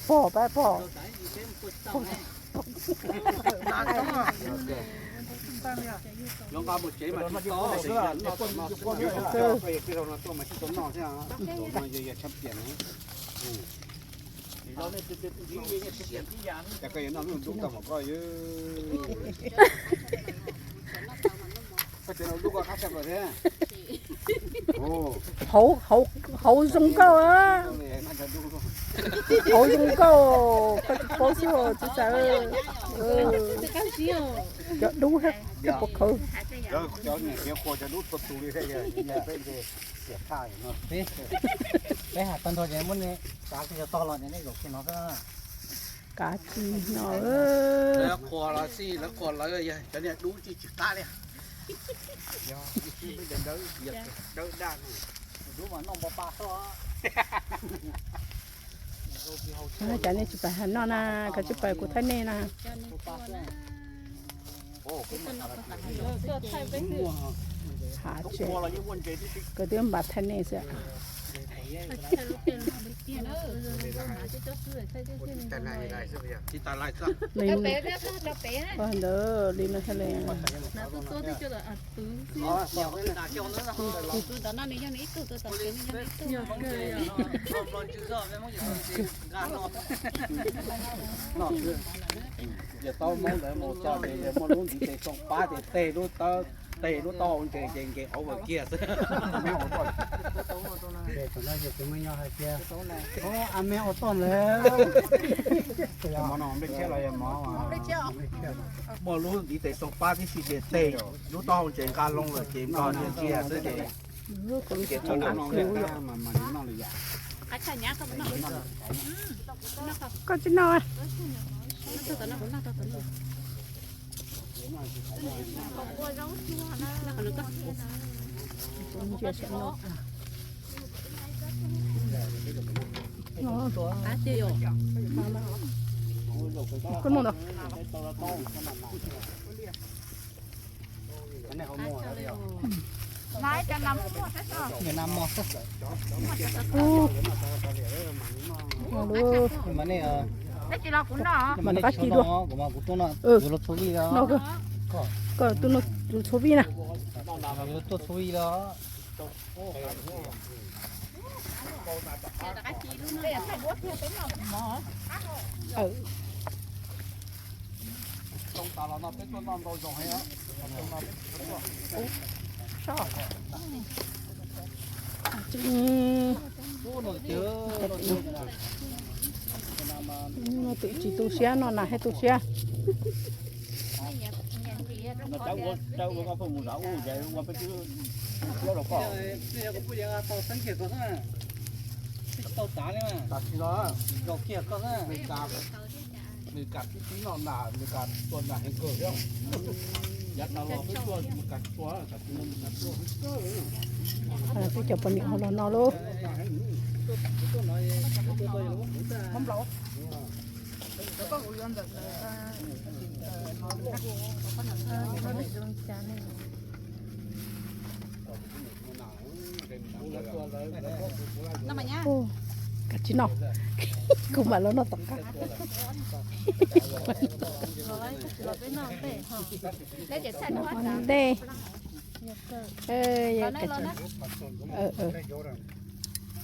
Pom pab pom. Koj yuav noj lub dub tau mos koj yog. Koj tseem noj dub koj qab tshaj plaws thiab. Hauv, hauv zoo nkauj, hauv zoo nkauj, koj tsis paub xwb txiv ntxawm. Cov dub thiab cov pov khawv. Cov niam txiv qua cov dub txhua tus li thiab, peb xiam thaj no. Peb has tag nrho ces muab nej tsav kiag tog los ces nej zaum kiag no xwb. Kav tsij no. Lawv qhuas los xij, lawv qhuas lawv, yog cov niag dub tsis tsis qab li. Dub mas noj npo pa xwb. Cas nej tsis pais noj na, koj tsis pais kuv thaij nej na. Hav tsev, koj twb npaj thaij nej xwb. Ntawd li no thiaj li. Ces tau Hmoob ntawd mus txog ces muaj lub ntiv tes xoo pab ces tej lub taub, tej lub taub hau ntses ces nkees qhov ua kiag xwb. Ces thaum no ces tus me nyuam hais tias, a me ua toj ntawd. Muaj lub ntiv tes xoo pab tib si ces tej lub taub hau ntses nqa loo lawm ces nplog ntsia ntsia xwb ces Koj tsis noj. Koj noj ntag. Mas nej qab ci dua. Koj tuaj noj txhua vij na. Twm tsis tu siab no na, thiaj tu siab. Peb cov poj niam ho los no lauj. Kav tsij noj, kuv mam los noj tom qab. Ntej,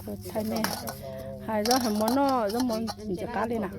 kuv thaij nej hais zaub hais mov noj, zaub mov ntxim qab li na.